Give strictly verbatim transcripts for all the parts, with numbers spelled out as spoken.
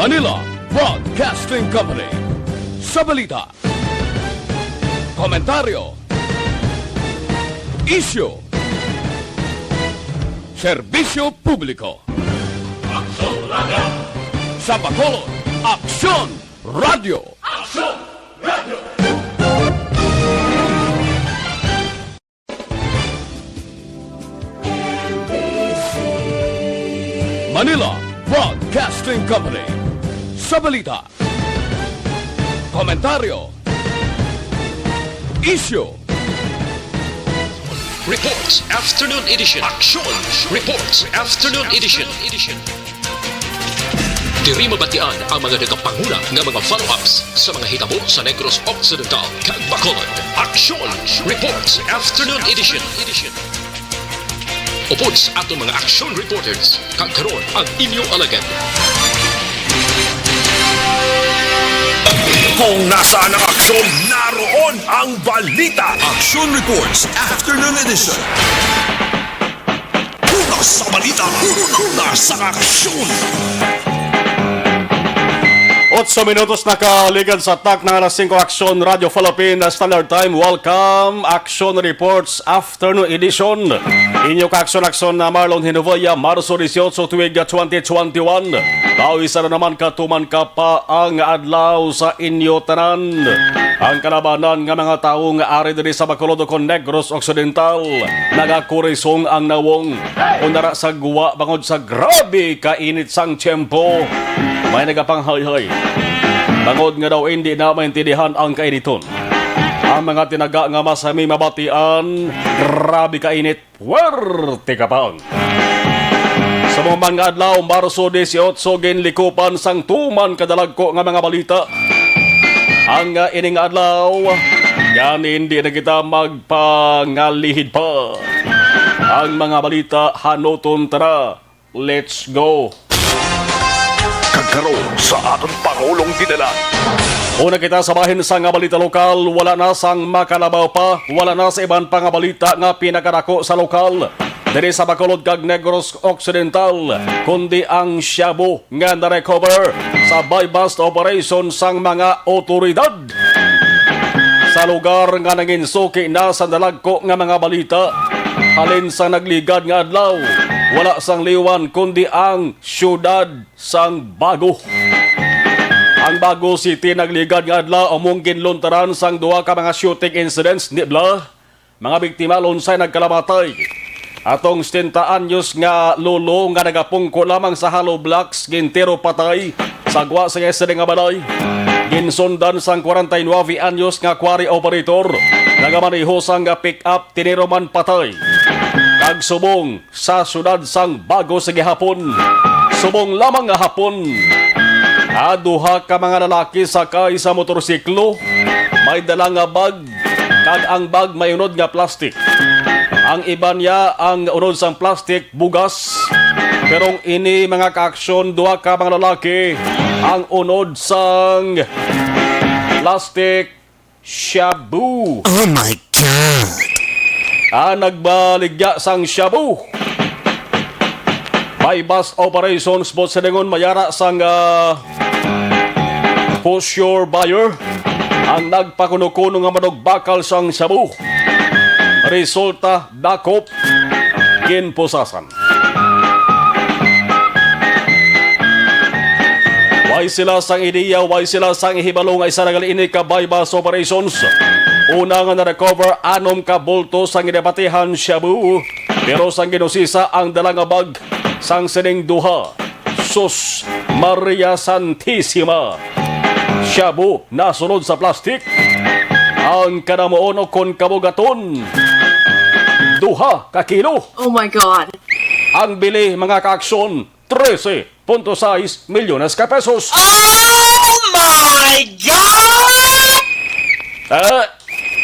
Manila Broadcasting Company. Sa balita, komentaryo, isyu, serbisyo publiko. Aksyon Radio! Sa Bacolod, Aksyon Radio! Aksyon Radio! Manila Broadcasting Company. Sa balita, komentaryo, isyu, Reports Afternoon Edition. Action Reports Afternoon Edition. Diri mabatian ang mga nagapanguna nga mga follow-ups sa mga hitabo sa Negros Occidental kag Bacolod. Action Reports Afternoon Edition. Upod sa aton mga action reporters, kag karon ang inyo alagad. Kung nasaan ang aksyon, naroon ang balita. Action Reports Afternoon Edition. Una sa balita, una sa aksyon. Otso minutos na kaligad sa tak ng alas singko, Aksyon Radio Philippine Standard Time. Welcome, Action Reports Afternoon Edition. Inyo ka-aksyon-aksyon na Marlon Hinovaya, Marso dieciocho, tuig twenty twenty-one. Tao isa na naman katuman ka pa ang adlaw sa inyo tanan. Ang kalabanan nga mga tawo nga ari diri sa Bacolod o kon Negros Occidental, nagakurisong ang nawong. Kung dara sa guwa bangod sa grabe ka init sang tiyempo, may nagapanghayhay bangod nga daw hindi na maintindihan ang kainiton. Ang mga tinaga nga masami mabatian, grabe ka init, puwerte ka pang. Sa mga adlaw, Marso dieciocho, ginlikupan sang tuman kadalagko nga mga balita. Ang, ah, ining adlaw, gani hindi na kita magpangalihid pa. Ang mga balita, hanuton ta na. Let's go! Kag karon sa aton Pangulong Dinala. Una kita sa bahin sang balita lokal, wala na sang makalabaw pa, wala na sa iban pa nga balita nga pinakadako sa lokal diri sa Bacolod kag Negros Occidental, kundi ang shabu nga na-recover sa buy-bust operation sang mga otoridad. Sa lugar nga nangin suki na sa dalagko nga mga balita, halin sa nagligad nga adlaw, wala sang liwan kundi ang siyudad sang Bago. Ang Bago City nagligad nga adlaw among ginluntaran sang duha ka mga shooting incidents, ni bla. Mga biktima lunsay nagkalamatay. Atong setenta anyos nga lolo nga nagapungko lamang sa hollow blocks, gintiro patay sa gwa sa iya sini nga balay. Ginsundan sang kwarenta y nuebe anyos nga quarry operator, nagamaneho sang pick-up, tiniro man patay. Kag subong sa siyudad sang Bago sa gihapon. Subong lamang nga hapon, ah, duha ka mga lalaki sakay sa motorsiklo, may dala nga bag, kag ang bag may unod nga plastic. Ang iban niya, ang unod sang plastic, bugas. Pero ang ini, mga kaaksyon, duha ka mga lalaki, ang unod sang plastic, shabu. Oh my God! Ah, nagbaligya sang shabu. Buy-bust operations, boss, silingon mayara sang, ah, for sure buyer ang nagpakuno-kuno nga manugbakal sang shabu. Resulta, dakop, ginpusasan. Way sila sang ideya, way sila sang hibalo nga isa na gali ini ka buy-bust operations. Una nga na-recover, anom ka bulto sang ginabatihan shabu, pero sang ginusisa ang dala nga bag sang sining duha. Sus Maria Santisima! Shabu nasulod sa plastic. Ang kanamuon o kon kabugaton, duha ka kilo. Oh my God! Ang bili, mga kaaksyon, trese punto sais milyones ka pesos. Oh my God! Eh,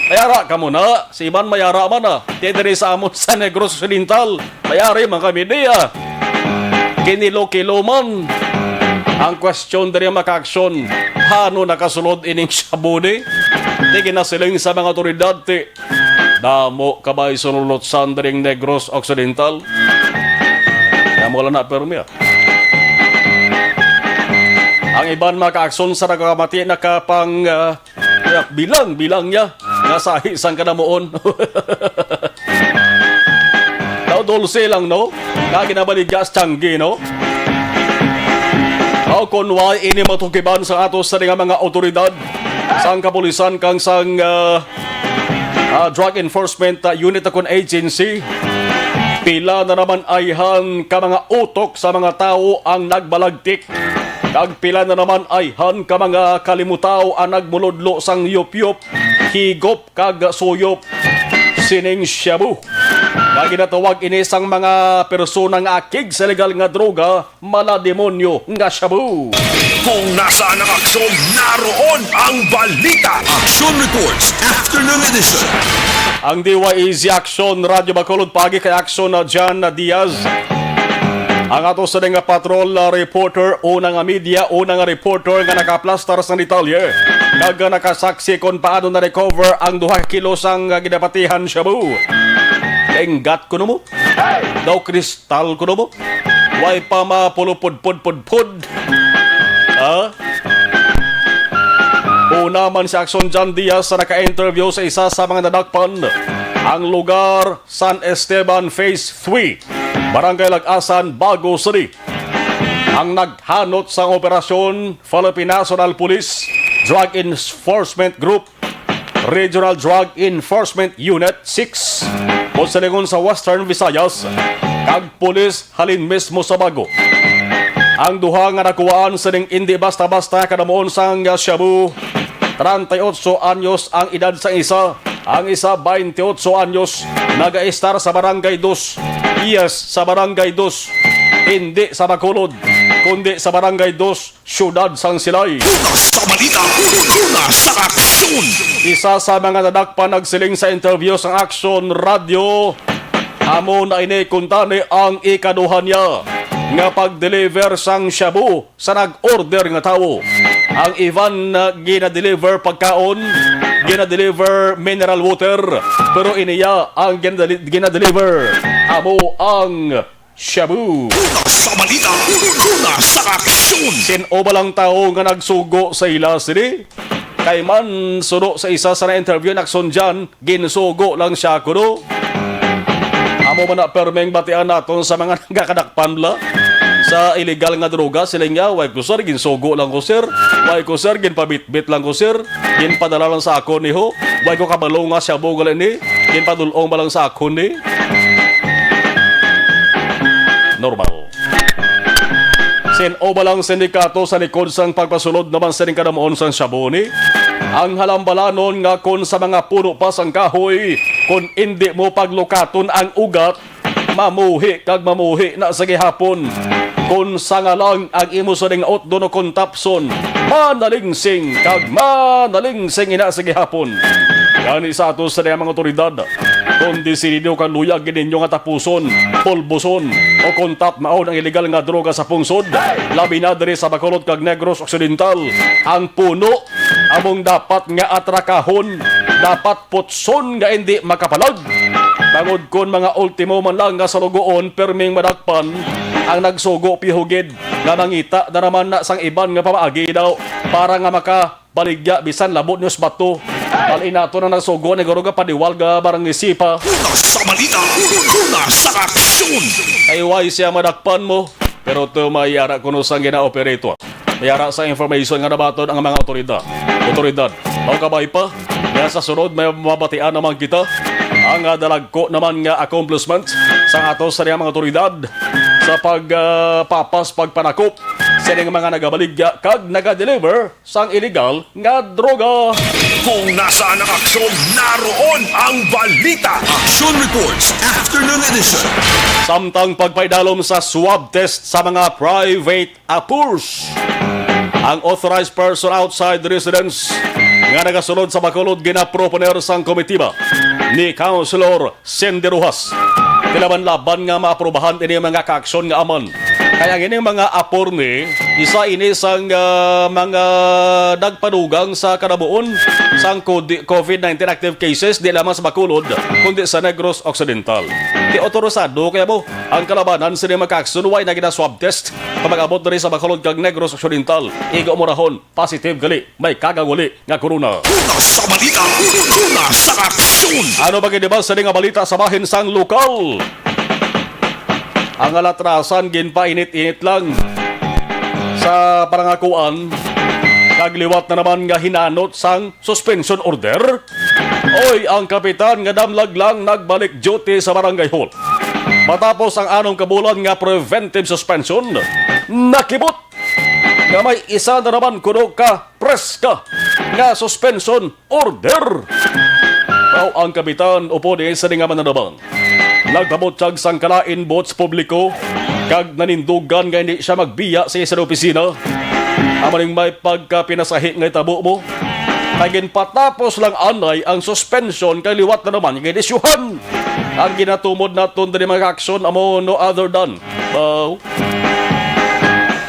mayara ka muna. Si Iman mayara man, ah. Ti diri sa amon sa Negros Occidental, mayari man kami diya. Kinilo-kilo man. Ang question diri, mga kaaksyon, paano nakasulod ining shabu ni? Ti ginasiling sa mga otoridad, ti damo kabay sunulotsan diring Negros Occidental. Damo lang na permi, ah. Ang iban mga kaaksyon sa nakamati nakapang, ah, bilang-bilang niya nga sahi sang kanamuon. Daw dulce lang, no? Nga ginabaligya sa tiyanggi, no? Aw, kon wala ini matukiban sa ato sa nga mga awtoridad sang kapulisan kang sang, ah, ah, Drug Enforcement, ah, Unit kon agency, pila na naman ayhan ka mga utok sa mga tawo ang nagbalagtik, kag pila na naman ayhan ka mga kalimutaw ang nagmuludlo sang yupyop, higop, kag suyop sining shabu, nga ginatawag ini sang mga persona nga akig sa legal nga droga, malademonyo nga shabu. Kung nasaan ang aksyon, naroon ang balita. Action reports afternoon edition. Ang D Y E Z Action Radyo Bacolod, paagi kay Action na John Diaz. Ang ato sa nga patrol, ah, reporter, una nga media, una nga reporter nga nakaplastar sang detalye kag nakasaksi kon paano na-recover ang duha ka kilo sang, ah, ginapatihan shabu. Lenggat kuno mo? Daw kristal kuno mo? Way pa mapulupod-pud-pud-pud? Ha? Una man si Action John Diaz sa naka-interview sa isa sa mga nadakpan. Ang lugar, San Esteban Phase three, Barangay Lagasan, Bago City. Ang naghanot sang operasyon, Philippine National Police, Drug Enforcement Group, Regional Drug Enforcement Unit six, o silingon sa Western Visayas, kag pulis halin mismo sa Bago. Ang duha nga nakuhaan sining indi basta-basta kanamuon sang shabu, treinta y ocho anyos ang edad sang isa, ang isa, twenty-ocho anyos, nagaistar sa Barangay Dos. Yes, sa Barangay Dos. Hindi sa Bacolod, kundi sa Barangay Dos, siyudad sang Silay. Una sa balita, una sa aksyon. Isa sa mga nadakpan nagsiling sa interview sang Aksyon Radyo, amo na ini kuntani ang ikaduha niya nga pag-deliver sang shabu sa nag-order nga tawo. Ang iban, uh, gina-deliver pagkaon, gina-deliver mineral water, pero iniya ang gina-deli-, gina-deliver amo ang shabu. Una sa balita, una sa aksyon. Sin-o ba lang tawo nga nagsugo sa ila sini? Kay man, suno sa isa sa na-interview, Nakson Jan, ginsugo lang siya kuno. Amo man na permeng batian naton sa mga nagakadakpan la sa illegal nga droga. Sila nga, "Way ko, sir, ginsugo lang ko, sir. Way ko, sir, ginpabitbit lang ko, sir. Ginpadala lang sa akon ni ho. Way ko kabalo nga shabu gali ni. Ginpadul-ong ba lang sa akon ni?" Normal. Sin-o ba lang sindikato sa likod sang pagpasulod naman sining kanamuon sang shabu ni? Ang halambalanon nga kon sa mga puno pa sang kahoy, kon indi mo paglukaton ang ugat, mamuhi kag mamuhi na sa gihapon. Kon sanga lang ang imo sining utdon o kon tapson, manalingsing kag manalingsing ina sa gihapon. Gani sa ato sa mga otoridad, kon desidido kag luyag gid ninyo nga tapuson, pulbuson, o kon tapmaon ang iligal nga droga sa pungsod, labi na diri sa Bacolod kag Negros Occidental, ang puno among dapat nga atrakahon, dapat putson nga indi makapalag. Tangod kon mga ultimo man lang nga salugoon, perming madakpan ang nagsugo pihugid nga mangita na naman na sang iban nga pamaagi daw para nga makabaligya bisan labo niyo sa bato. Bal-i nato na nagsugo ni guro nga padiwal nga barangay sipa. Una sa balita, una sa aksyon. Ay, way siya madakpan mo. Pero to may ara kuno sang gina-operate. May ara sa information nga nabaton ang mga otoridad. Otoridad. Mao kabay pa, nga sa sunod may mabatian naman kita ang, ah, dalagko naman nga accomplishment sa ato sa mga otoridad sa pag, ah, papas, pagpanakop sa mga nagabaligya kag nagadeliver sang iligal nga droga. Kung nasaan ang aksyon, naroon ang balita. Action Reports, Afternoon Edition. Samtang pagpaidalom sa swab test sa mga private apurs, ang authorized person outside residence nga nagasulod sa Bacolod ginaproponer sang komitiba ni Councilor Cindy Rojas. Kailangan laban nga maaprubahan ini mga kaaksyon nga aman Kaya ang ining mga apor ni, isa ini sang, ah, mga nagpadugang sa kanabuon sang COVID nineteen active cases, di lamang sa Bacolod, kundi sa Negros Occidental. Di otorisado kaya mo ang kalabanan sini magkaksunuway na gina-swab test. Pag-abot diri sa Bacolod kag Negros Occidental, igo mo rahon, positive gali, may kagawali nga corona. Una sa balita, una sa aksyon. Ano ba gid ba sa nga balita sa bahin sang lokal? Ang alatrasan ginpainit-init lang sa parangakuan, nagliwat na naman nga hinanot sang suspension order. Oy, ang kapitan nga damlag lang nagbalik duty sa barangay hall. Matapos ang anom ka bulan nga preventive suspension, nakibot nga may isa na naman kuno ka preska nga suspension order. Mao ang kapitan upod sa nga mananabang. Nagpabutyag sang kalain buot sa publiko kag nanindugan nga hindi siya magbiya sa isa opisina. Amo ning may pagkapinasahi nga itabo mo. Kay ginpatapos lang anay ang suspension kay liwat na naman nga inisyuhan. Ang ginatumod naton diri mga aksyon amo no other than, uh,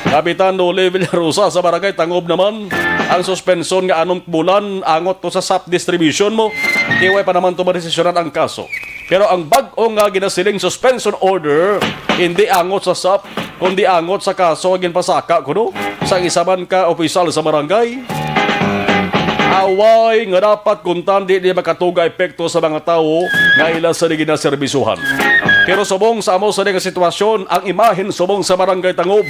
Kapitan Noli Villarosa sa Barangay Tangob naman ang suspension nga anom bulan angot to sa sap distribution mo. Kay way pa naman to madesisyonan ang kaso. Pero ang bag-o nga ginasiling suspension order, hindi angot sa sap, kundi angot sa kaso nga ginpasaka kuno sa isa man ka opisyal sa barangay. Away nga dapat kuntandi di makatuga epekto sa mga tawo nga ila sa ginaserbisyuhan. Pero subong sa amo sa nga sitwasyon, ang imahen subong sa Barangay Tangob,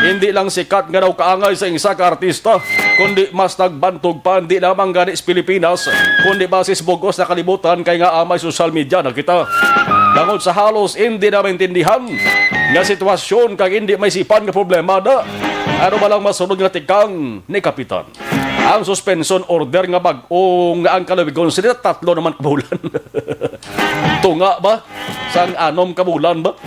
hindi lang sikat nga daw kaangay sa isa ka artista, kundi mas nagbantog pa, hindi lamang gani sa Pilipinas, kundi basis bugos na kalibutan, kay nga amay social media na kita. Bangod sa halos hindi na maintindihan nga sitwasyon kag hindi may sipan nga problema na, ano ba lang masunod nga tikang ni Kapitan? Ang suspension order nga bag-o nga ang kalawigon sila tatlo naman ka bulan. Tunga ba? Sang anom ka bulan ba?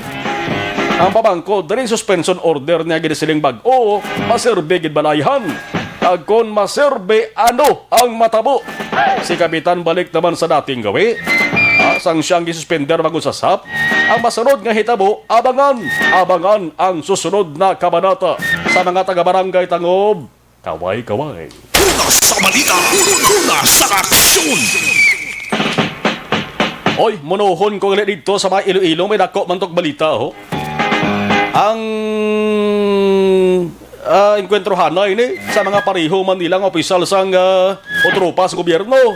Ang pamangko, diri suspension order niya ginasiling bag-o, maserbi gid balayhan. Kag kon maserbi, ano ang matabo? Si Kapitan balik naman sa dating gawi. Ah, sang siyang gisuspender bag-o sa sap, ang masunod nga hitabo, abangan, abangan ang susunod na kabanata sa mga taga-barangay Tangob. Kaway-kaway. Una sa balita, una sa aksyon. Oy, munuhon ko gali dito sa mga Iloilo, may dako man tok balita, ho. Ang, ah, engkwentrohan na ini sa mga pareho man nila nga opisyal sang, ah, o tropa sa gobyerno.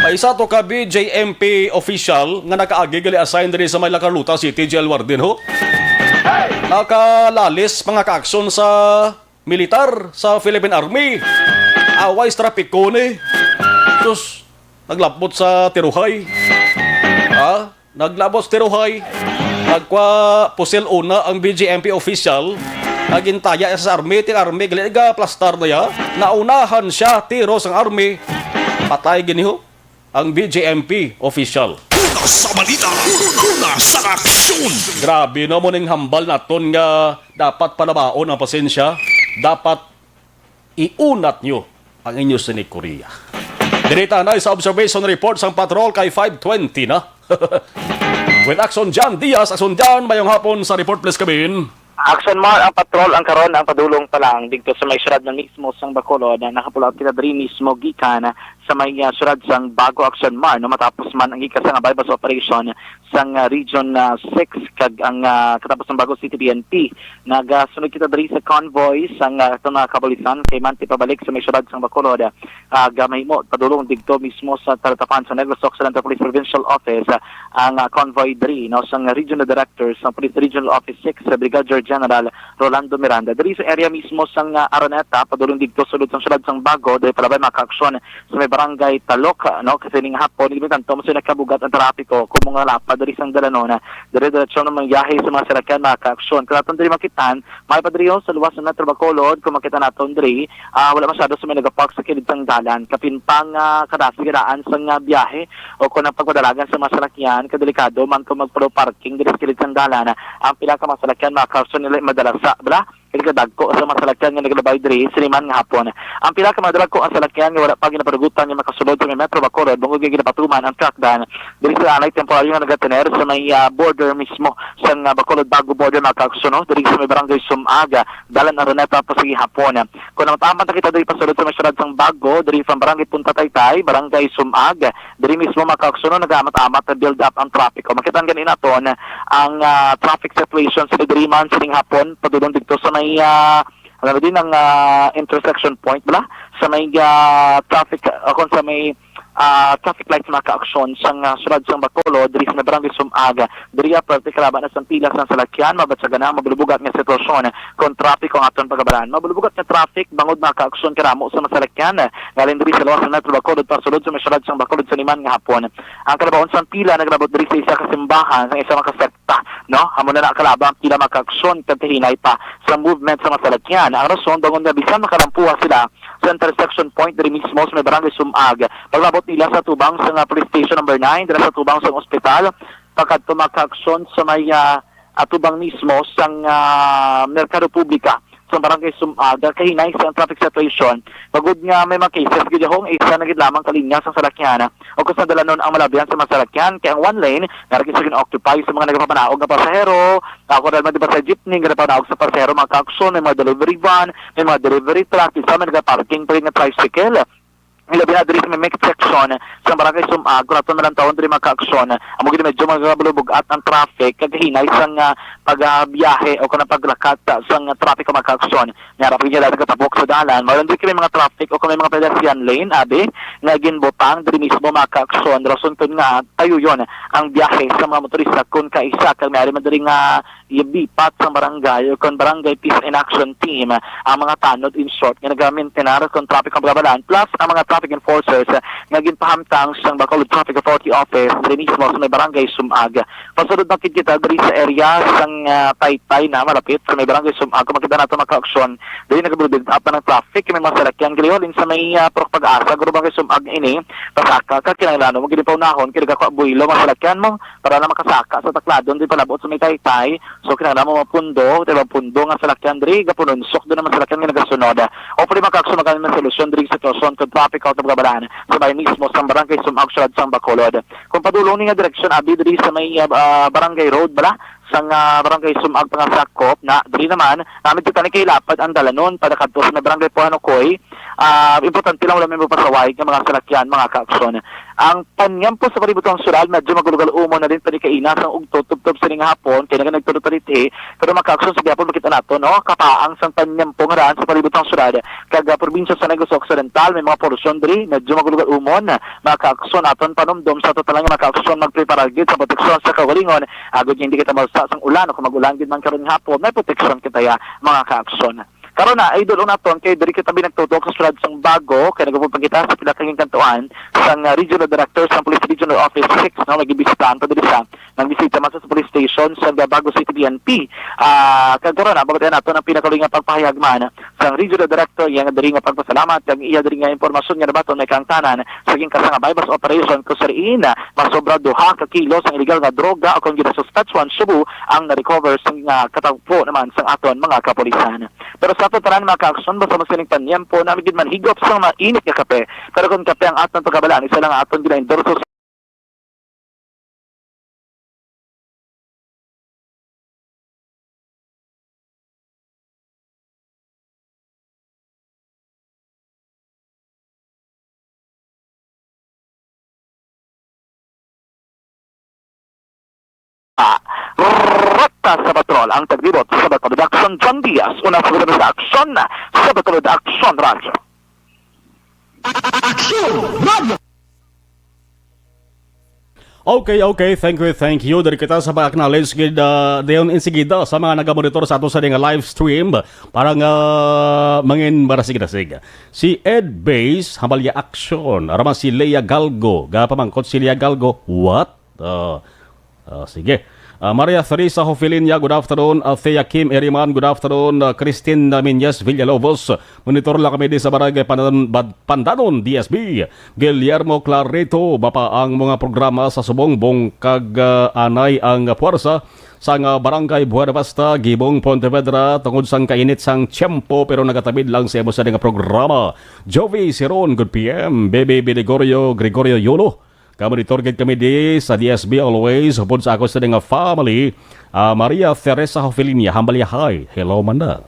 May isa to ka B J M P official nga nakaagi gali assign diri sa may La Carlota City Jail Warden, ho. Nakalalis mga kaaksyon sa militar sa Philippine Army. Away sa trapiko ni. Sus, naglapot sa tiruhay. Ha? Naglapot sa tiruhay. Nagkwa pusil una ang B J M P official. Nagintaya sa army, tin army, gali ga plastar na ya. Naunahan siya, tiro sang army. Patay gini ho ang B J M P official. Una sa balita, una sa aksyon. Grabe no mo ning hambal naton nga dapat palabaon ang pasensya. Dapat iunat nyo ang inyo sini Korea. Diri ta na sa observation report sang patrol kay five twenty na. With Action John Diaz, Action John, mayong hapon sa report, please, Kabin. Action Mar, ang patrol ang karon ang padulong pa lang dito sa may syudad na mismo sang Bacolod na nakapulat kita diri mismo gikan sa may, ah, syudad sang Bago Action Mar, no, matapos man ang gikan sang buy-bust operation sang, ah, Region, ah, six kag ang, ah, katapos sang Bago City P N P nagasunod kita diri sa convoy sang, ah, aton mga kapulisan kay manti pabalik sa may syudad sang Bacolod, ah, gamay mo padulong dito mismo sa Talatapan sa Negros Occidental Police Provincial Office, ah, ang, ah, convoy diri, no, sang Regional Director sa Police Regional Office six, Brigadier General Rolando Miranda. Diri sa area mismo sang, ah, Araneta, padulong didto sulod sang syudad sang Bago, diri palabay mga kaaksyon sa may barangay Talok, ah, no, kasi ning hapon, hindi tanto mas nagkabugat ang trapiko, kung mga lapad diri sang dalanon, ah, dire-diretso ng mga yahe sa mga sarakyan, mga kaaksyon. Kung aton diri makitaan, may padriyo sa luwas ng Metro Bacolod, kung makita naton diri, ah, wala masyado sa may nagapark sa kilid sang dalan. Kapin pang, ah, kadasig daan sang, ah, biyahe o kung ang pagpadalagan sa mga sarakyan, kadelikado man kung magpalo parking diri sa kilid sang dalan. Ang pila ka mga sarakyan, mga kaaksyon, nila madala sa, bala, kadagko sa mga salakyan nga nagalabay diri sini man nga hapon. Ang pila ka mga dagko ang salakyan nga wala pa ginaparugutan nga makasulod sa may Metro Bacolod, bangod nga ginapatuman ang crackdown diri sa anay temporaryo nga nagatener sa may, ah, border mismo sang, ah, Bacolod Bago border, mga kaagsoon, diri sa may barangay Sumaga, Dalan Araneta, pa sa gihapon. Kung ang tama na kita diri pasulod sa may syudad sang Bago, diri sa barangay Punta Taytay, barangay Sumag, diri mismo, mga kaagsoon, nagaamat-amat na build up ang trapiko. Makita gani naton ang, ah, traffic situation sa diri man sining hapon, padulong dito sa may, ah, ano din ang, ah, intersection point, bala? Sa may, ah, traffic, ah, kung sa may, ah, traffic lights, mga kaagsoon, sa, ah, syudad sang Bacolod, diri sa may barangay Sumaga, diri, ah, parte kalaban na sang pila sang salakyan, mabatyagan na ang maglubugat nga sitwasyon kung trapiko ang aton pagabalan. Maglubugat nga traffic, bangod, mga kaagsoon, karamo sa mga salakyan, ah, ngalin diri sa luwas sa Metro Bacolod, pasulod sa may syudad sang Bacolod sini man nga hapon. Ang kalabaon sang pila naglabot diri sa isa ka simbahan, sa isa ka sekta, no? Amo na nakalaba ang pila, mga kaagsoon, kag kahinay pa sa movement sa mga salakyan. Ang rason, bangod nga bisan makalampuha sila sa intersection point diri mismo sa may barangay Sumag, paglabot nila sa tubang sa nga police station number nine, dira sa tubang sa ospital, pakadto, mga kaagsoon, sa may, ah, atubang mismo sang, ah, Merkado Publika sa barangay Sumag, kahinay sa traffic situation. Bangod nga may mga cases gid, ang isa na gid lamang ka linya sa salakyan o kung sa dalanon ang malabyan sa mga salakyan, kay ang one lane nga lagi sa gin-occupy sa mga nagapapanaog nga pasahero, ako rin man, di ba, sa jeepney nga napanaog sa pasahero, mga kaagsoon, may mga delivery van, may mga delivery truck, isa may nagaparking pa rin nga tricycle. Ilabi na diri sa may mixed section sa barangay Sumag, kung aton malantawon diri, mga kaagsoon, amo gid medyo magabalubog-at ang traffic kag hinay sang, ah, pagbiyahe o kanang paglakat, ah, sang trapiko, mga kaagsoon. Nga ra pa gid nila nagatapok sa dalan, mao lang diri kay may mga traffic o kung may mga pedestrian lane, abi, nga ginbutang diri mismo, mga kaagsoon, rason kun nga tayuyon ang biyahe sa mga motorista kun kaisa kag may ari man diri nga ibipat sang barangay o kon Barangay Peace in Action Team ang mga tanod, in short, nga nagamaintenar kon traffic ang pagabalan, plus ang mga traffic enforcers nga ginpahamtang sang Bacolod Traffic Authority Office diri mismo sa may Barangay Sumag. Pasulod na gid kita diri sa area sang, ah, Taytay na malapit sa may Barangay Sumag. Kung makita nato, mga kaagsoon, diri nagabuild up na ang traffic, may mga salakyan giliwalin sa may, ah, Purok Pag-asa, guro Barangay Sumag ini, pasaka ka kinahanglan mo gid paunahon kay nagakabuelo mga salakyan mo para na makasaka sa Tacladon, di palabot sa may Taytay. So, kinahanglan mo mapundo, di ba, pundo nga salakyan diri, gapununsok doon naman salakyan nga nagasunod. Hopefully, makakso magkano ng solusyon diri sa sitwasyon kung traffic out na pagabalaan sa may mismo sa barangay Sumag, syudad sang Bacolod. Kung padulong ni nga direksyon, abi, diri sa may, ah, ah, Barangay Road, bala, sang, ah, Barangay Sumag, pangasakop na, diri naman, namit kita ni kay lapad ang dalanon, para kadto sa may Barangay Puhanukoy. Ah, importante lang, wala may mapasaway nga mga salakyan, mga kaagsoon. Ang panyampo sa palibot sang syudad, medyo magulo-gulo umon na din panikaina sang ugto tubtob sining hapon, kay naganagtulot-tulot, eh. Pero mga kaagsoon, sa gihapon makita nato, no? Kapaang sang panyampo nga daan sa palibot sang syudad, kag, ah, probinsya sa Negros Occidental, may mga porsyon diri, medyo magulo-gulo umon. Mga kaagsoon, aton panumdom sa total nga mga kaagsoon, magprepara gid sa proteksyon sa kaugalingon, agod nga hindi kita mausa sang ulan o kung mag-ulan gid man karon nga hapon, may proteksyon kita ya, mga kaagsoon. Karon na, idol, naton kay diri kita binagtutok sa syudad sang Bago, kay nagapupag kita sa pila ka ginkantuan sang, ah, Regional Director sang Police Regional Office six, no, nagbisita ang diri sa, nagbisita man sa police station sa Bago City P N P. Ah, kag karon na, bago nato ang pinakauli nga pagpahayag man sang Regional Director, iya nga diri nga pagpasalamat kag iya diri nga impormasyon nga nabaton may kaangtanan sa ginkasang nga buy-bust operation, kung sa diin, ah, masobra duha ka kilo sang illegal nga droga o kon ginasuspetsuhan shabu ang na-recover sa nga katagpo naman sang aton mga kapulisan. Pero sa aton tanan, mga kaagsoon, basta mo sining panyampo, nami gid man higop sang mainit nga kape. Pero kung kape ang aton pagkabalaan, isa lang ang aton gina-endorso. Rata sa Patrol, ang taglibot sa Bacolod Action, John Diaz, una sa sa aksyon sa Bacolod Action, Radyo. Action Radio. Okay, okay. Thank you, thank you. Diri kita sa pag-acknowledge gid, ah, dayon insigida sa mga nagamonitor sa ato sa nga live stream para nga mangin marasig-rasig. Si Ed Bass, Hamalya Action. Ara man si Lea Galgo. Gapamangkot si Lea Galgo, "What?" Ah, ah, sige. Ah, Maria Theresa Hofilinia, good afternoon. Ah, Thea Kim Eriman, good afternoon. Ah, Christine Namiñez Villalobos, monitor lang kami di sa Barangay Pandan-, Bad-, Pandanon, D S B. Guillermo Clarito, mapa ang mga programa sa subong, bong kag, ah, anay ang puwersa. Sang, ah, Barangay Buenavista, Gibong, Pontevedra, tungod sang kainit sang tiyempo, pero nagatabid lang sa imo sa nga programa. Jovi Siron, good P M. Bebe Biligorio, Gregorio Yolo. Kamonitor gid kami di sa D S B always, upod sa ako sa nga family. Ah, Maria Teresa Hofilinia, Hambalyahay. Hello, Manda.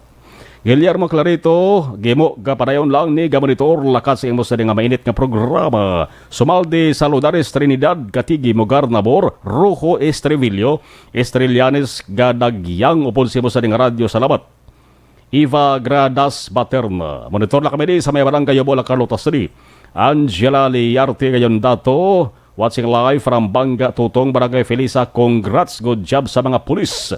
Guillermo Clarito, gimo ka padayon lang ni gamonitor lakat sa imo sa nga mainit nga programa. Sumaldi sa Ludares, Trinidad, Katigi, Mugar, Nabor, Rojo, Estrivillo, Estrellianes, Gadagyang, upod sa imo sa nga radyo. Salamat. Eva Gradas Baterna. Monitor na kami di sa may barangay Yobola, Carlota City. Angela Liarte Gayondato, watching live from Bangga Tutong, Barangay Felisa. Congrats, good job sa mga pulis.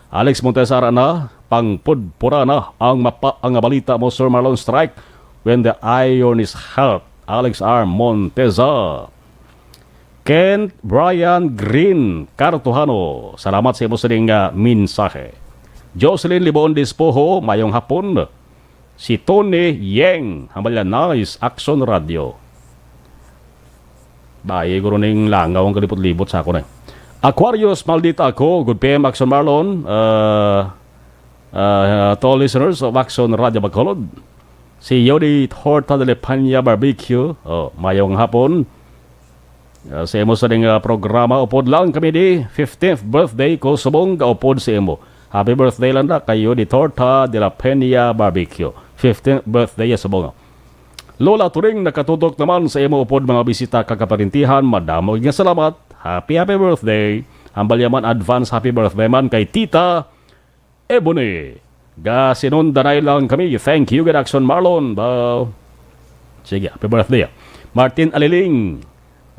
Alex Montes, ara na, pangpudpura na ang mapa-, ang balita mo, Sir Marlon Strike, when the iron is hot. Alex R. Monteza. Kent Brian Green Cartuhano, salamat sa imo sining, ah, mensahe. Jocelyn Libon Dispoho, mayong hapon. Si Tony Yeng, hambalya, nice, Action Radio. Bayi, guro, ning langaw ang kalibot-libot sa akon, eh. Aquarius, maldita ako. Good P M, Action Marlon. Ah, ah, to all listeners of Action Radio Bacolod. Si Yodi Horta de la Peña Barbecue. Oh, mayong hapon. Ah, sa imo sa ning, ah, programa, upod lang kami di fifteenth birthday ko, subong gaupod sa imo. Happy birthday lang na kay Yodi Horta de la Peña Barbecue. Fifteenth birthday ya, subong. Lola Turing, nakatutok naman sa imo upod mga bisita kag kaparintihan. Madamo gid nga salamat. Happy, happy birthday. Hambal ya man, advance happy birthday man kay Tita Ebony. Gasinundanay lang kami. Thank you gid, Action Marlon. Ba, sige, happy birthday, ah. Martin Aliling.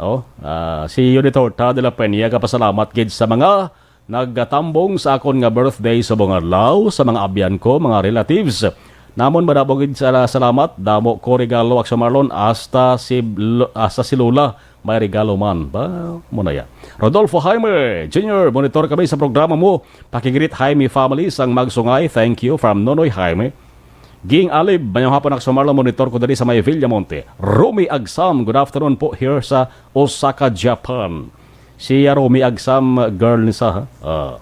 Oh, ah, si Yodi Horta de la Peña, kapasalamat gid sa mga nagkatambong sa akon nga birthday subong adlaw, sa mga abyan ko, mga relatives. Namon madamo gid sala-, salamat, damo ko regalo, Action Marlon, hasta si Lo-, hasta si Lola may regalo man. Ba, mo na ya. Rodolfo Jaime Junior, monitor kami sa programa mo. Pakigreet Jaime family sang Magsungay. Thank you from Nonoy Jaime. Ging Alib, mayong hapon, Action Marlon, monitor ko diri sa may Villamonte. Romy Agsam, good afternoon po here sa Osaka, Japan. Si Romy Agsam, girl ni sa, ha? Ah.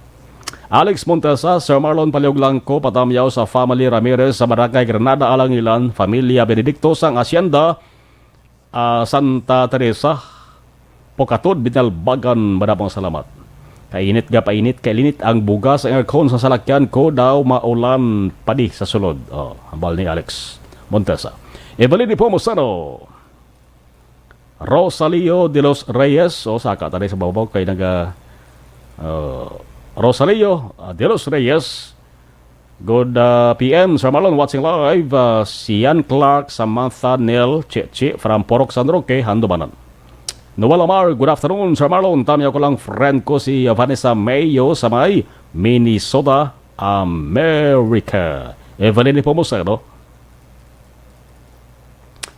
Alex Montesa, Sir Marlon, palihog lang ko patamyaw sa family Ramirez sa Barangay Granada, Alangilan, familia Benedicto sang Hacienda, ah, Santa Teresa, Pocatod, Binalbagan, madamo nga salamat. Kainit nga painit, kailinit ang bugas ang aircon sa salakyan ko, daw maulan pa di sa sulod. Oh, hambal ni Alex Montesa. Evelyn Nepomuceno. Rosalio de los Reyes, o, saka ta di sa babaw kay naga, uh, Rosalio, uh, de los Reyes. Good, uh, P M, Sir Marlon, watching live. Uh, Sian Clark, Samantha, Nel, Chichi, from Purok San Roque, Handumanan. Noel Amar, good afternoon, Sir Marlon. Tamyaw ko lang, friend ko si Vanessa Mayo sa may Minnesota, America. Evelyn Nepomuceno.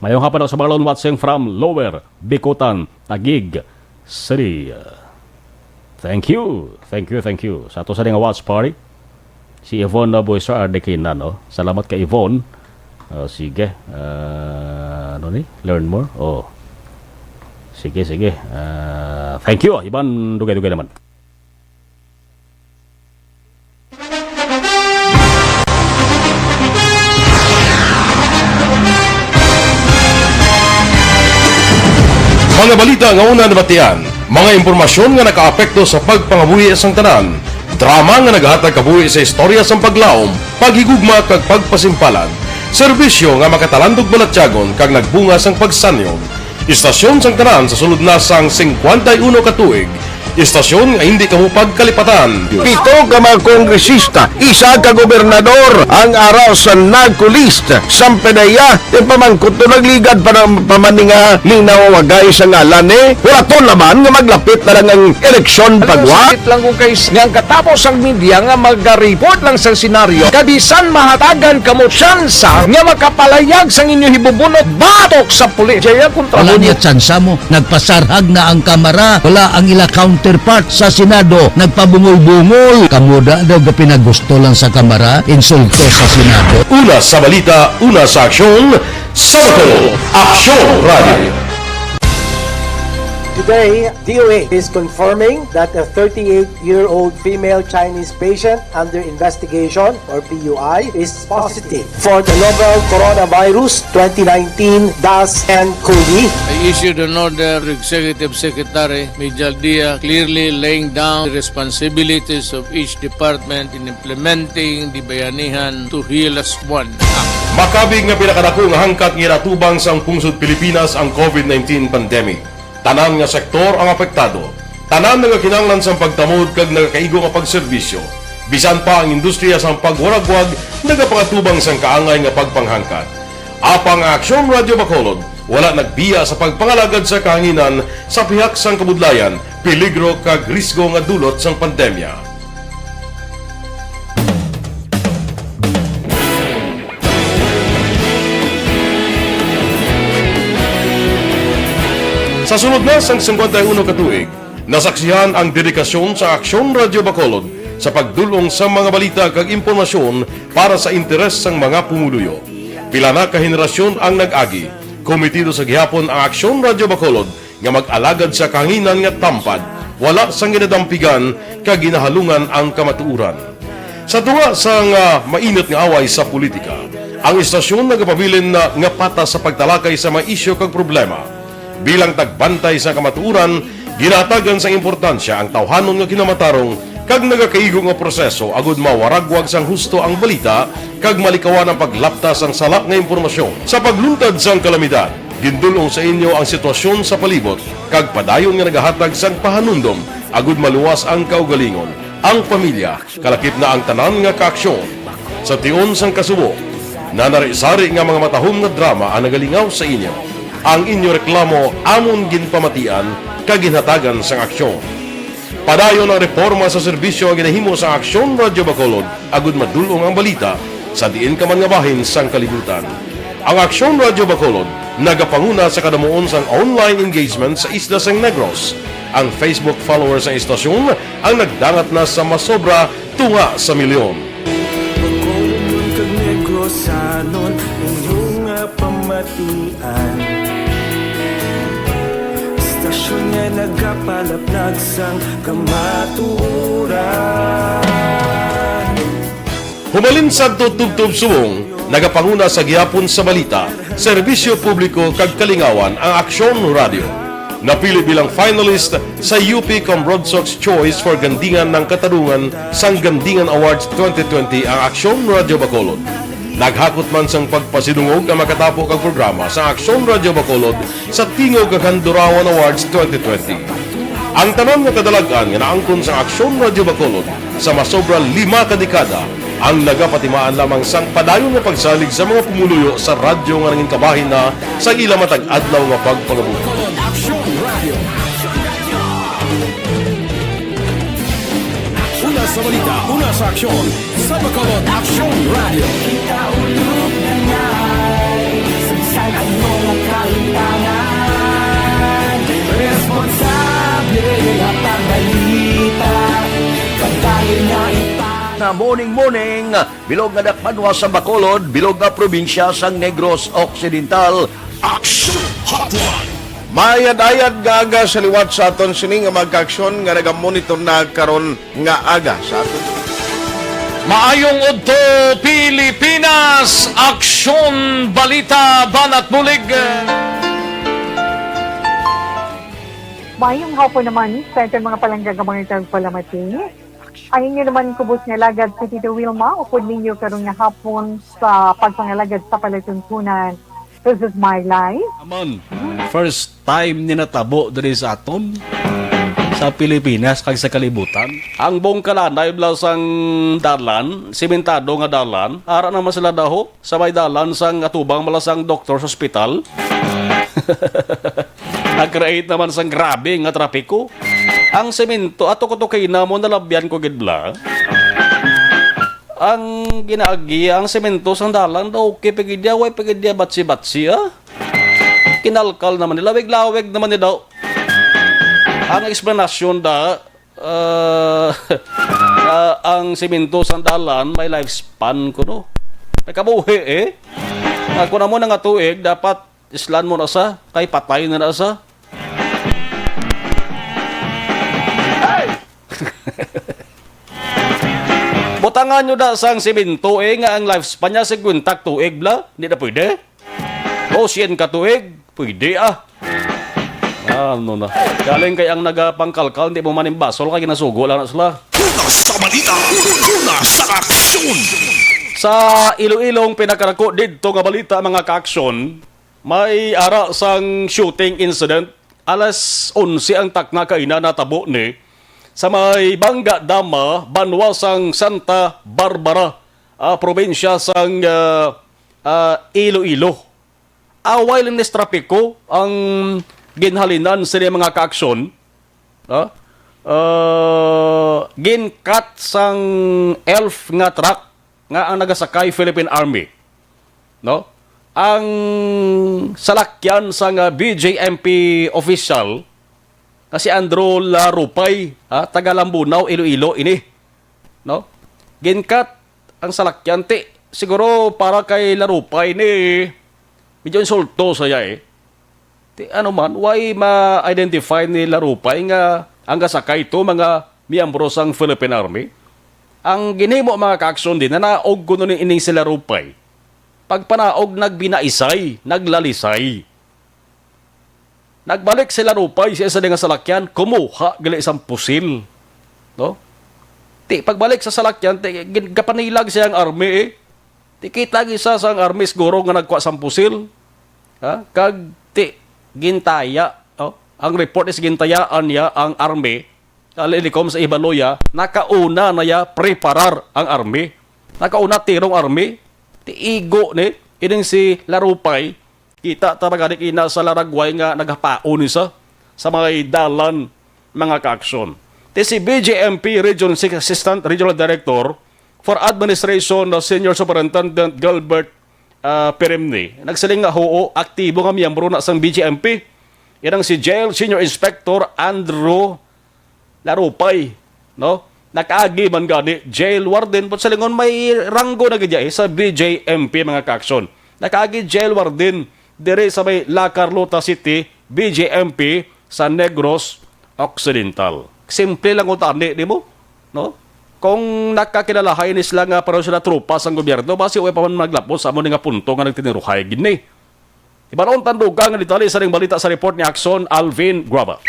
Mayong hapon, Sir Marlon, watching from Lower Bicutan, Taguig City. Thank you, thank you, thank you. Sa ato sa nga watch party, si Yvonne Naboy, Sir Ardequina, no? Salamat kay Yvonne. Ah, sige. Ah, ano ni? Learn more? Oh. Sige, sige. Ah, thank you. Iban, dugay-dugay naman. Mga balita nga una nabatian, mga impormasyon nga nakaapekto sa pagpangabuhi sang tanan, drama nga naghatag kabuhi sa istorya sang paglaom, paghigugma kag pagpasimpalan, serbisyo nga makatalandog balatyagon kag nagbunga sang pagsanyon. Istasyon sang tanan sa sulod na sang singkwenta y uno ka tuig. Istasyon nga hindi kamo pagkalipatan. Pito ka mga kongresista, isa ka gobernador ang ara sa NAGCO list. Sampedeya, yung pamangkot to nagligad pa ng pamaninga ni nawawagay sa ngalan eh. Wala to naman nga maglapit na lang ang eleksyon pagwa. Sakit lang kung kay nga ang katapos ang media nga mag-report lang sa senaryo. Kabisan mahatagan kamo tsansa nga makapalayag sang inyo hibubunot batok sa pulis. Jaya kontra Wala mo. Niya tsansa mo. Nagpasarhag na ang Kamara. Wala ang ila counterpart sa Senado. Nagpabungol-bungol. Kamo da daw gapinagusto lang sa Kamara. Insulto sa Senado. Una sa balita, una sa aksyon, sa Bato, Aksyon Radio. Today, D O H is confirming that a thirty-eight-year-old female Chinese patient under investigation, or P U I, is positive for the novel coronavirus twenty nineteen dash N COVID. I issued an order to Executive Secretary Mijal Dia, clearly laying down the responsibilities of each department in implementing the Bayanihan to Heal as One Act. Makabig nga pinakadako nga hangkat nga ginatubang sang pungsod Pilipinas ang COVID nineteen pandemic. Tanan nga sektor ang apektado. Tanan nagakinahanglan sang pagtamod kag nagakaigo nga pagserbisyo. Bisan pa ang industriya sang pagwaragwag nagapangatubang sang kaangay nga pagpanghangkat. Apang ang Aksyon Radyo Bacolod wala nagbiya sa pagpangalagad sa kahanginan sa pihak sang kabudlayan, peligro kag risgo nga dulot sang pandemya. Sa sulod na sang singkwenta y uno ka tuig, nasaksihan ang dedikasyon sa Aksyon Radyo Bacolod sa pagdul-ong sa mga balita kag impormasyon para sa interes sang mga pumuluyo. Pila na ka henerasyon ang nag-agi. Komitido sa gihapon ang Aksyon Radyo Bacolod nga mag-alagad sa kahanginan nga tampad, wala sang ginadampigan kag ginahalungan ang kamatuoran. Sa tunga sang, ah, mainit nga away sa politika, ang istasyon nagapabilin na nga patas sa pagtalakay sa mga isyu kag problema. Bilang tagbantay sa kamatuoran, ginahatagan sang importansya ang tawhanon nga kinamatarong kag nagakaigo nga proseso agud mawaragwag sang husto ang balita kag malikawan ang paglapta sang sala nga impormasyon. Sa pagluntad sang kalamidad, gindul-ong sa inyo ang sitwasyon sa palibot kag padayon nga nagahatag sang pahanumdom agud maluwas ang kaugalingon, ang pamilya, kalakip na ang tanan nga kaaksyon. Sa tion sang kasubo, nanari-sari nga mga matahom nga drama ang nagalingaw sa inyo. Ang inyo reklamo amon ginpamatian kag ginhatagan sang aksyon. Padayon ang reporma sa serbisyo nga ginahimo sa Aksyon Radyo Bacolod agud madul-ong ang balita sa diin ka man nga bahin sang kalibutan. Ang Aksyon Radyo Bacolod nagapanguna sa kadamuon sang online engagement sa isla sang Negros. Ang Facebook followers sang istasyon ang nagdangat na sa masobra tunga sa milyon. Bacolodnon kag Negrosanon, inyo nga pamatian. Istasyon nga nagapalaplag sang kamatuoran. Humalin sadto tubtob subong, nagapanguna sa gihapon sa balita, serbisyo publiko kag kalingawan ang Aksyon Radio. Napili bilang finalist sa U P Cambronsox Choice for Gandingan ng Katarungan sang Gandingan Awards twenty twenty ang Aksyon Radio Bacolod. Naghakot man sang pagpasidungog ang makatapo kag programa sa Aksyon Radio Bacolod sa Tingog kag Handurawan Awards twenty twenty. Ang tanan nga kadalag-an nga naangkon sa Aksyon Radio Bacolod sa masobra lima ka dekada ang nagapatimaan lamang sang padayon nga pagsalig sa mga pumuluyo sa radyo nga nangin kabahin na sa ila matag adlaw nga pagpangabuhi. Una sa balita, una sa aksyon, sa Bacolod Aksyon Radio. Kita ulog na ngay, saysay ang mga kalimtangan. Responsable at pagbalita, pagdayon na ipa- Na morning, morning, bilog nga dakbanwa sa Bacolod, bilog nga probinsya sang Negros Occidental. Action Hotline. Maayad-ayad nga aga sa liwat sa aton sini nga mga kaaksyon nga nagamonitor na karon nga aga sa aton. Maayong udto, Pilipinas! Aksyon, balita, banat bulig. Maayong hapon naman sa aton mga palangga nga mga tagpalamati. Ang inyo naman kubos nga alagad si Tito Wilma, upod ninyo karon nga hapon sa pagpangalagad sa palatuntunan. This is my life. Aman, first time ni natabo diri sa aton, sa Pilipinas kag sa kalibutan. Ang bungkalanay bala sang dalan, simentado nga dalan, ara naman sila daho sa may dalan sang atubang bala sang doktor sa ospital. Nag-create naman sang grabe nga trapiko. Ang semento, ato ko to kay namo nalabyan ko gid bala. Ang ginaagi, ang semento sang dalan daw okay pa gid ya, way pa gid ya batsi-batsi, ah. Kinalkal naman ni, lawig-lawig naman ni daw. Ang explanation da, ah, ah, ang semento sang dalan may lifespan kuno. May kabuhi, eh. Ako na mo na nga tuig, dapat islan mo na sa, kay patay na na sa. Butangan nyo na sang simento, eh, nga ang lifespan niya singkwenta tuig bala. Di na pwede. O, sien ka tuig, pwede, ah. Ano na? Galing kay ang nagapangkalkal, hindi mo manimbasol, kay ginasugo lang na sila. Una sa balita, una sa aksyon. Sa Iloilong pinakarako didto nga balita, mga kaaksyon, may ara sang shooting incident. Alas onse ang takna kaina natabo ni sa may Bangga Dama, banwa sang Santa Barbara, ah, probinsya sang, ah, ah, Iloilo. Away lang ni trapiko ang ginhalinan sini mga kaaksyon. Ah, ah, ginkat sang elf nga truck nga ang nagasakay Philippine Army, no? Ang salakyan sang, ah, B J M P official nga si Andrew Larupay, ha, taga Lambunao, Iloilo ini, no? Ginkat ang salakyan, ti, siguro para kay Larupay ni medyo insulto sa iya, eh. Ti, ano man, why ma-identify ni Larupay nga ang gasakay to mga miyembro sang Philippine Army? Ang ginhimo, mga kaaksyon, din, nanaog kuno ni ining si Larupay. Pagpanaog, nagbinaisay, naglalisay. Nagbalik si Larupay sa isa nga salakyan, kumuha gali sang pusil, no? Ti, pagbalik sa salakyan, ti, gin-, gapanilag siya ang army, eh. Ti, kita gisa sang army siguro nga nagkuha sang pusil. Ha? Kag, ti, gintaya, no? Ang report is gintayaan niya ang army. Alilikom sa Ibaluya, nakauna na ya preparar ang army. Nakauna tirong army. Ti, igo ni, ining si Larupay, kita ta ba gani ina sa Laragway nga naghapaon ni sa, sa may dalan, mga kaaksyon. Ti si B J M P Region six Assistant Regional Director for Administration na Senior Superintendent Gilbert, ah, Peremne, nagsiling nga huo, aktibo nga miyembro na sang B J M P. Yan ang si Jail Senior Inspector Andrew Larupay, no? Nakaagi man gani, jail warden, but sa lingon may ranggo na gid, eh, sa B J M P, mga kaaksyon. Nakaagi jail warden diri sa may La Carlota City, B J M P sa Negros Occidental. Simple lang utani nimo, no? Kung nakakilalahay ni sila nga pareho sila tropa sang gobyerno, basi way pa man maglapos sa amo ni nga punto nga nagtiniruhay gid ni. Ibalon tan dugang nga detalye sa ning balita sa report ni Axon Alvin Guaba.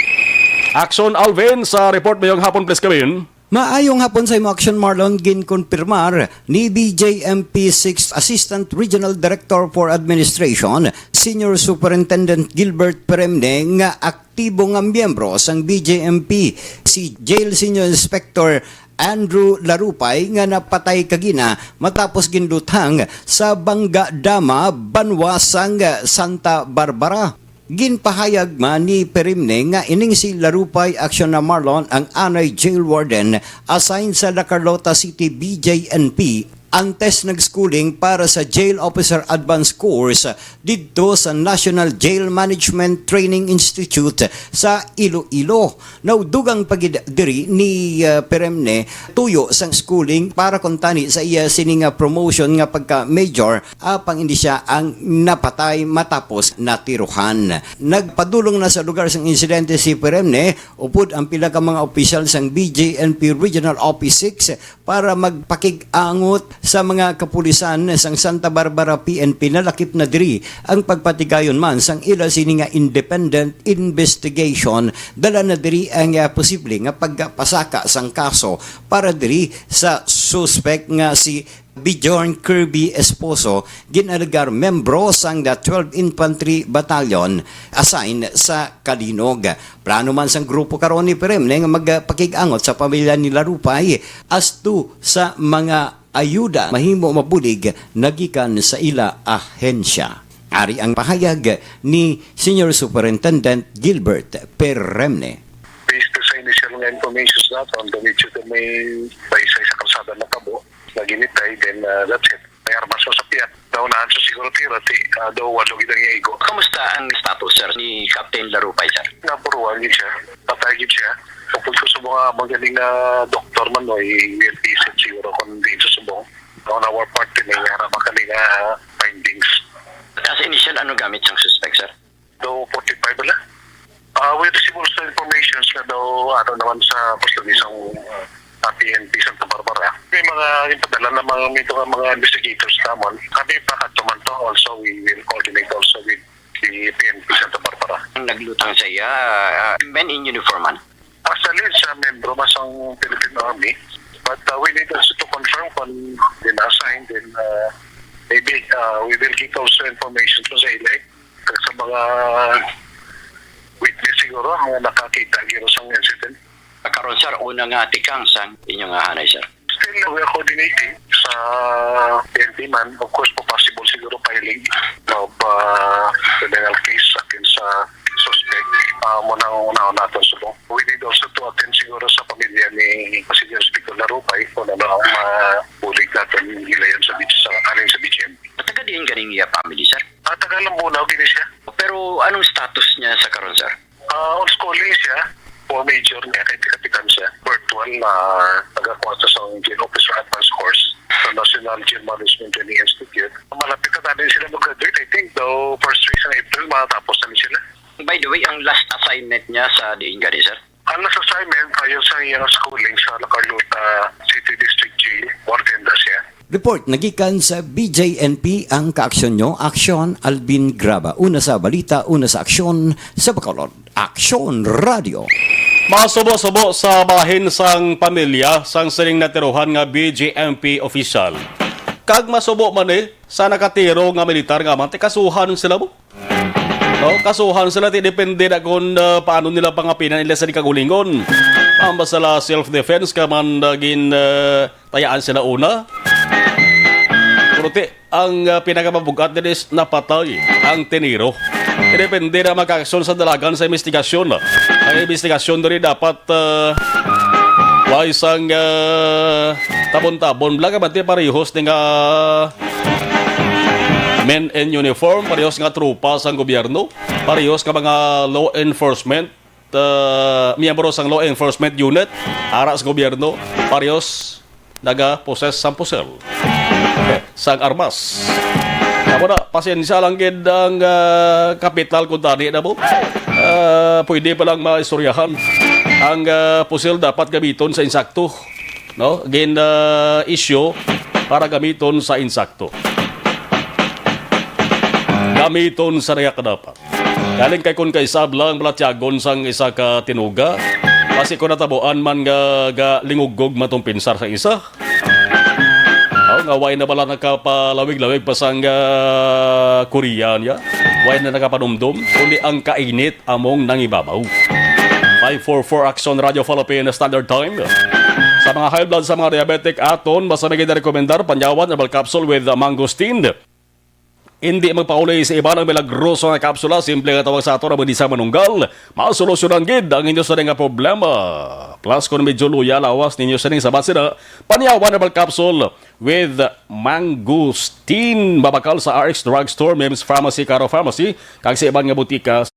Axon Alvin, sa report, mayong hapon, please, come in. Maayong hapon sa imo, Action Marlon. Ginkonfirmar ni B J M P Sixth Assistant Regional Director for Administration, Senior Superintendent Gilbert Peremne, nga aktibo nga miyembro sang B J M P si Jail Senior Inspector Andrew Larupay nga napatay kagina matapos ginduthang sa Bangga Dama, banwa sang Santa Barbara. Ginpahayag man ni Perimne nga ining si Larupay Acciona Marlon ang anay jail warden assigned sa La Carlota City B J M P antes nag-schooling para sa Jail Officer Advanced Course didto sa National Jail Management Training Institute sa Iloilo. Naudugang pa gid diri ni, ah, Peremne tuyo sang schooling para kuntani sa iya sini nga promotion nga pagka-major, apang indi sia ang napatay matapos natiruhan. Nagpadulong na sa lugar sang insidente si Peremne upod ang pila ka mga opisyal sang B J N P Regional Office Six para magpakig-angot sa mga kapulisan sang Santa Barbara P N P. Nalakip na diri ang pagpatigayon man sang ila sini nga independent investigation. Dala na diri ang, ah, posible nga pagpasaka sang kaso para diri sa suspek nga si Bjorn Kirby Esposo, gin-alegar membro sang the Twelve Infantry Battalion assigned sa Calinog. Plano man sang grupo karon ni Peremne nga magpakig-angot sa pamilya ni Larupay asto sa mga ayuda mahimo mabulig nagikan sa ila ahensya. Ari ang pahayag ni Senior Superintendent Gilbert Peremne. Based sa initial nga information naton, medyo may baysay sa kalsada natabo, naginitay, then, uh, that's it. May armas sa sakyan. Naunahan sa siguro tira, ti, uh, daw walo gid ang igo. Kamusta ang status, sir, ni Captain Larupay, sir? Napuruan gid siya. Patay gid siya. Tungkol ko sa mga magaling nga doktor man, no, i-, i-, i-, siguro kung dito subong. On our part, may ara makali nga findings. As initial, ano gamit sang suspect, sir? Daw forty-five na. Ah, we receive also informations na daw Ano naman sa Portuguese ang, uh, P N P Santa Barbara. May mga ipadala na mga, may mga, mga investigators naman. Kami pa katuman to also, we will coordinate also with the P N P Santa Barbara. Ang naglutang sa iya, ah, men in uniform man? Actually, sa membro mas ang Philippine Army. But, uh, we need also to confirm kung din assign, then, uh, maybe, uh, we will get also information to sa ila. Sa mga witness siguro, ang nakakita giro sa incident. Karon, sir, una nga tikang sang inyo nga hanay, sir? Still, we are coordinating sa P N P man. Of course, po possible siguro filing of, uh, criminal case against sa suspect. Uh, mo nang una natin subong. We need also to attend siguro sa pamilya ni Senior Speaker Larupay kung ano ang mabulig natin gilayon sa B G, sa, alin sa B G M. Taga diin ganing iya family, sir? Ah, taga Lambunao gini siya. Pero anong status niya sa karon, sir? Ah, on schooling siya. Four major niya, kay kapitan siya. Virtual na nagakuha sa sang Jail Officer Advanced Course sa National Jail Management Training Institute. Malapit na tayo sila mag-graduate. I think daw first week ng April, matapos na sila. By the way, ang last assignment niya sa diin gani, sir? Ang last assignment, ayon sa iyang schooling sa La Carlota City District Jail, warden na siya. Report nagikan sa B J N P, ang kaaksyon nyo, Aksyon Alvin Graba. Una sa balita, una sa aksyon sa Bacolod. Aksyon Radio. Masubo-subo sa bahin sang pamilya sang sining natirohan nga B J M P official. Kag masubo man ni sa nakatiro nga militar nga amante, kasuhan sila mo. No, kasuhan sila, ti depende na kung, ah, paano nila pangapinan ila sa di kagulingon. Ang basta la self-defense ka man, ah, gin, ah, tayaan sila una. Pero ti, ang, ah, pinakamabugat din is napatay ang tiniro. Ti depende na magkaaksyon sa dalagan sa investigasyon. Ang investigasyon diri dapat, ah, way sang, ah, tabon-tabon. Bla ka man ti parehos ni nga men in uniform, parehos nga tropa sang gobyerno, parehos nga mga law enforcement, uh, miyembro sang law enforcement unit ara sa gobyerno, parehos naga-possess sang pusil, sang armas. Amo na, pasensya lang gid ang, ah, kapital kung tani na mo. Ah, pwede pa lang maistoryahan. Ang, ah, pusil dapat gamiton sa insakto. No? Gin, ah, issue para gamiton sa insakto. Gamiton sa react dapat. Galing kay kun kaisab lang, balatyagon sang isa ka tinuga. Basi kung natabuan man nga, ga lingugog matong pinsar sa isa. Aw, nga way na bala nakapalawig-lawig pa sang, ah, Korea niya. Way na nakapanumdom, kundi ang kainit among nangibabaw. Five four four Action Radio Philippine Standard Time. Sa mga high blood, sa mga diabetic, aton basta may ginarekomendar, Panyawan Herbal Capsule with mangosteen. Hindi magpauli sa iban ang milagroso nga kapsula. Simple nga tawag sa aton ang Budisa Manunggal. Masolusyonan gid ang inyo sa nga problema. Plus, kung medyo luya lawas ninyo sa ning sabat sila, Panyawan Herbal Capsule with mangosteen. Mabakal sa R X Drugstore, Mims Pharmacy, Caro Pharmacy, kag sa iban nga butika.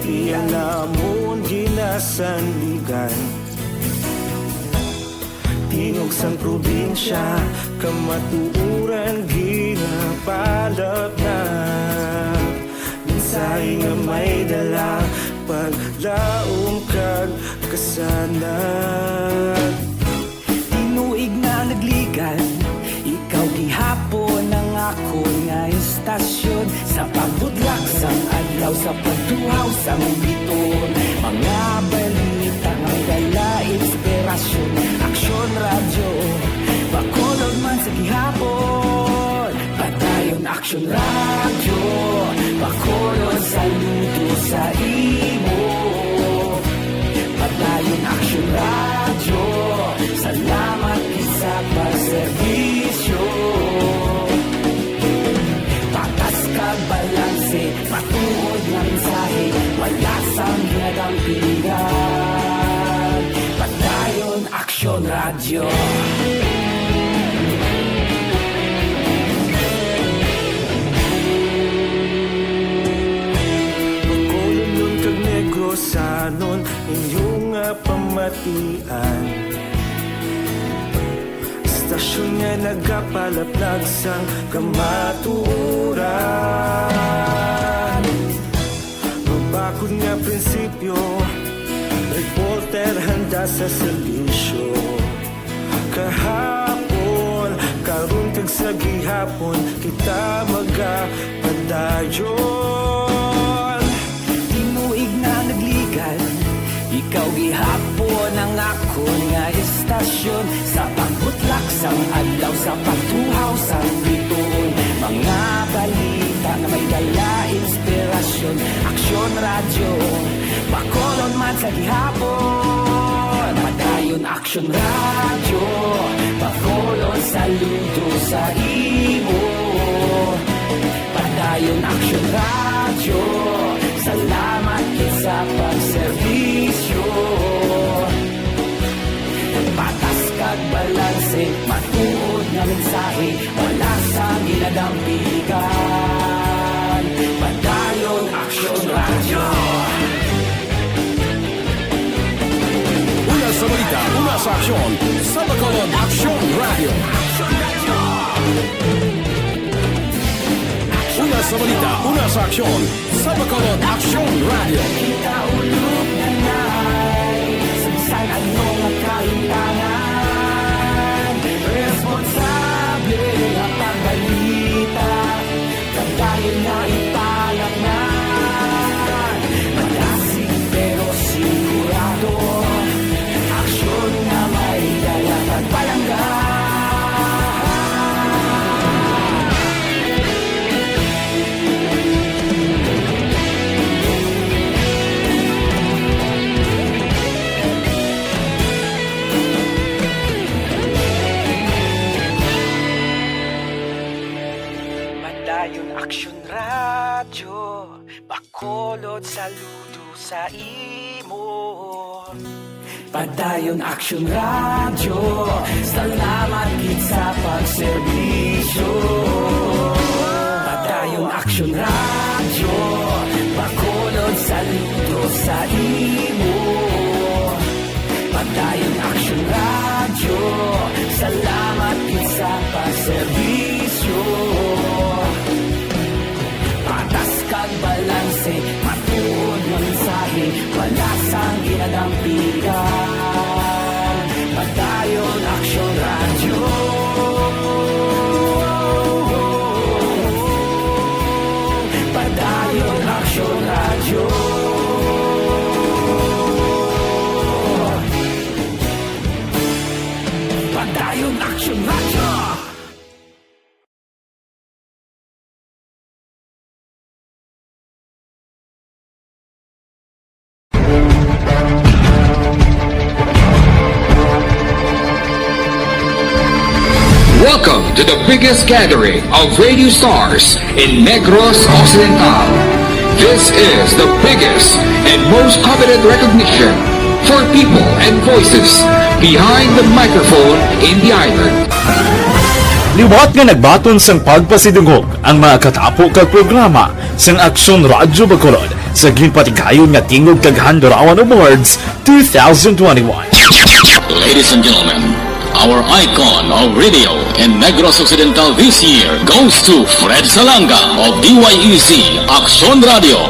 Iya namon ginasandigan. Tingog sang probinsya, kamatuoran ginapalapnag. Mensahe nga may dala, paglaom kag kasanag. Tinuig na nagligan, ikaw gihapon ang akon nga istasyon. Sa pagbudlak sang adlaw, sa pagtuhaw sang bituon, mga balita nga may dala inspirasyon. Aksyon Radyo, Bacolod man sa gihapon. Padayon Aksyon Radyo, Bacolod saludo sa imo. Padayon Aksyon Radyo, salamat gid sa pagserbisyo. Patas kag balanse, matuod nga mensahe, wala sang ginadampigan. Padayon Aksyon Radyo. Bacolodnon kag Negrosanon, inyo nga pamatian. Istasyon nga nagapalaplag sang kamatuoran. Mabakod nga prinsipyo, reporter handa sa serbisyo. Kahapon, karon kag sa gihapon, kita magapadayon. Tinuig na nagligan, ikaw gihapon ang akon nga istasyon. Sa pagbutlak sang adlaw, sa pagtuhaw sang bituon, mga balita nga may dala inspirasyon. Aksyon Radyo, Bacolod man sa gihapon. Padayon Aksyon Radyo, Bacolod saludo sa imo. Padayon Aksyon Radyo, salamat gid sa pagserbisyo. Patas kag balanse, matuod nga mensahe, wala sang ginadampigan. Padayon Aksyon Radyo. Una sa balita, una sa aksyon, sa Bacolod Aksyon Radyo. Una sa balita, una sa aksyon, sa Bacolod Aksyon Radyo. Kita ulog na nai, sa bisan ano nga kahimtangan, responsable nga pagbalita. Padayon na ipalatnan, malasig pero sigurado. Aksyon nga may dala pagpalangga. Padayon Aksyon Radyo, Bacolod saludo sa imo. Padayon Aksyon Radyo, salamat gid sa pagserbisyo. Padayon Aksyon Radyo, Bacolod saludo sa imo. Padayon Aksyon Radyo, salamat gid sa pagserbisyo. Patas kag balanse, matuod nga mensahe, wala sang ginadampigan. Padayon Aksyon Radyo. Padayon Aksyon Radyo. Padayon Aksyon Radyo. Welcome to the biggest gathering of radio stars in Negros Occidental. This is the biggest and most coveted recognition for people and voices behind the microphone in the island. Liwat nga nagbaton sang pagpasidungog ang mga katapo kag programa sang Aksyon Radyo Bacolod sa ginpatigayon nga Tingog kag Handurawan Awards two thousand twenty-one. Ladies and gentlemen, our icon of radio in Negros Occidental this year goes to Fred Salanga of D Y E Z Aksyon Radio.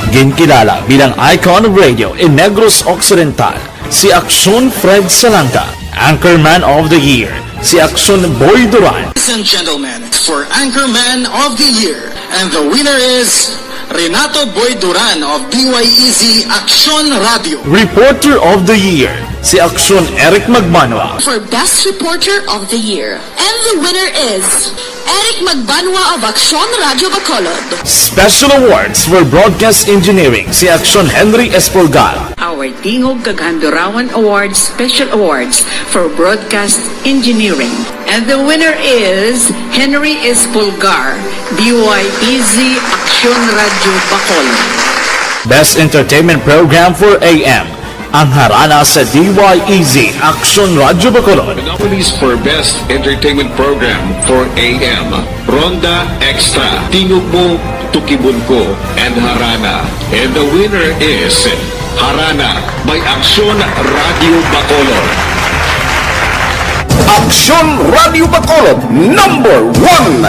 Ginkilala bilang icon of radio in Negros Occidental si Aksyon Fred Salanga, Anchorman of the Year, si Aksyon Boy Duran. Ladies and gentlemen, for Anchorman of the Year, and the winner is Renato Boy Duran of D Y E Z Aksyon Radio. Reporter of the Year, si Aksyon Eric Magbanwa. For Best Reporter of the Year, and the winner is Eric Magbanwa of Aksyon Radio Bacolod. Special Awards for Broadcast Engineering, si Aksyon Henry Espolgar. Our Tingog kag Handurawan Awards Special Awards for Broadcast Engineering. And the winner is Henry Espolgar, D Y E Z Aksyon Radio Bacolod. Best Entertainment Program for A M, ang Harana sa D Y E Z Aksyon Radio Bacolod. The nominees for Best Entertainment Program for A M, Ronda Extra, Tingog Mo, Tukibon Ko, and Harana. And the winner is Harana by Aksyon Radio Bacolod. Aksyon Radio Bacolod, number one!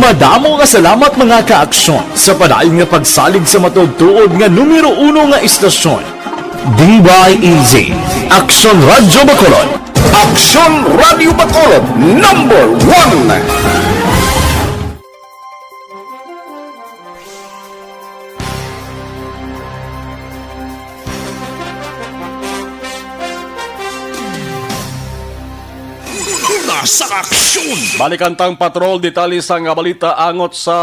Madamo nga salamat, mga ka-aksyon, sa padayon nga pagsalig sa matuod-tuod nga numero uno nga istasyon, D Y E Z, Aksyon Radio Bacolod. Aksyon Radio Bacolod, number one! Una sa aksyon! Balikan tang patrol, detalye sa nga balita angot sa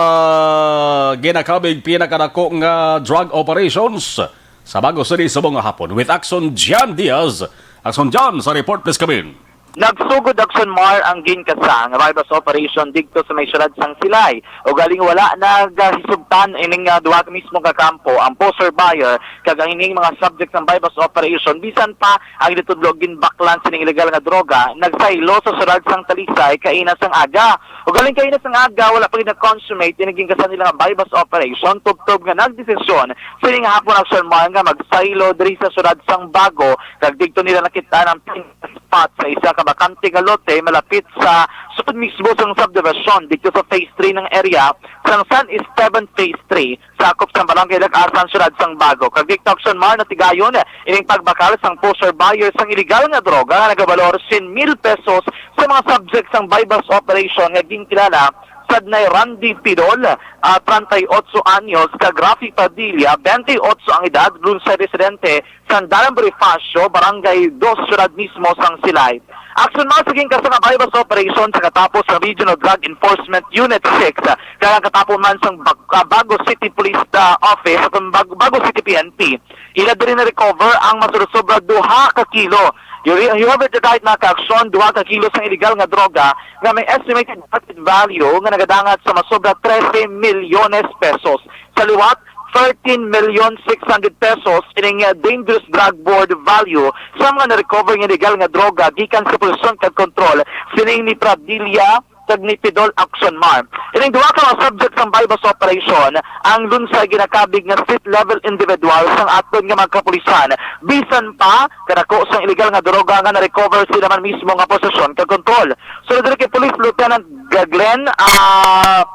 ginakabig pinakadako nga drug operations sa Bago City subong nga hapon with Aksyon Jan Diaz. Aksyon Jan, sa report, please come in. Nagsugod, Aksyon Mar, ang ginkasa nga buy-bust operation didto sa may siyudad sang Silay. Ugaling wala nagahisugtan ining, ah, duha ka mismo ka kampo, ang poser buyer kag ang ining mga subject sang buy-bust operation, bisan pa ang gitudlo ginbaklan sining illegal nga droga, nagsaylo sa siyudad sang Talisay kaina sang aga. Ugaling kaina sang aga, wala pa gid na-consummate ining ginkasa nila nga buy-bust operation, tubtob nga nagdesisyon sining hapon, Aksyon Mar, nga magsaylo diri sa siyudad sang Bago, kag didto nila nakit-an ang spot sa isa ka bakante nga lote malapit sa sud mismo sang subdivision didto sa Phase three ng area sang San Esteban Phase three, sakop sang Barangay Lag-asan, siyudad sang Bago. Kag didto, Aksyon Mar, natigayon ining pagbakal sang poser buyer sang illegal nga droga nga nagabalor cien mil pesos sa mga subject sang buy-bust operation nga ginkilala sad nay Randy Pidol, ah, treinta y ocho anyos, kag Rafi Padilla, veintiocho ang edad, lunsay residente sang Dalan Bonifacio, Barangay Dos, siyudad mismo sang Silay. Aksyon Mar, sa ginkasa nga buy-bust operation sa katapos sa Regional Drug Enforcement Unit six, kag ang katapos man sang Bag-, ah, Bago City Police, ah, Office, sa Bag-, Bago City P N P. Ila diri na-recover ang masobra-sobra duha ka kilo. You re-, you have it right, mga ka-aksyon, duha ka kilo sang illegal nga droga nga may estimated market value nga nagadangat sa masobra trese milyones pesos. Sa liwat, thirteen million six hundred pesos ining, uh, dangerous drug board value sa mga na-recover nga illegal nga droga gikan sa posesyon kag kontrol sining ni Pradilla kag ni Pidol, Aksyon Mar. Ining duha ka mga subject sang buy-bust operation, ang lunsay ginakabig nga street level individual sang aton nga mga kapulisan. Bisan pa kadako sang illegal nga droga nga na-recover, sila man mismo nga posesyon kag kontrol. So, diri kay Police Lieutenant G-, Glenn, ah,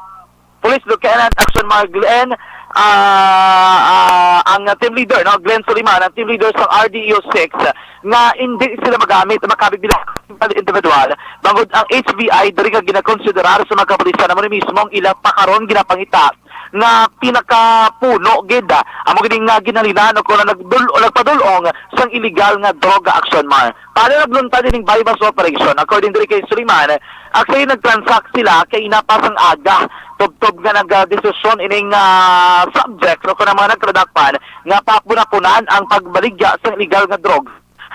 Police Lieutenant Aksyon Mar Glenn, ah, ah, ang team leader, no, Glenn Soliman, ang team leader sa R D E O six, nga hindi sila magamit, makabig bilang individual, bangod ang H B I diri nga ginakonsiderar sa mga kapulisan amo ni mismo ang ila pa karon ginapangita nga pinakapuno gid, ah, amo gid nga ginhalinan o kung nagdul-, o nagpadul-ong sang illegal nga droga, Aksyon Mar. Paano nagluntad ining buy-bust operation? According diri kay Soliman, actually, nag-transact sila kay inapasang aga. Tubtob nga nagdesisyon ining, ah, subject o kanang mga nagkadakpan nga papunapunan ang pagbaligya sa illegal nga drug.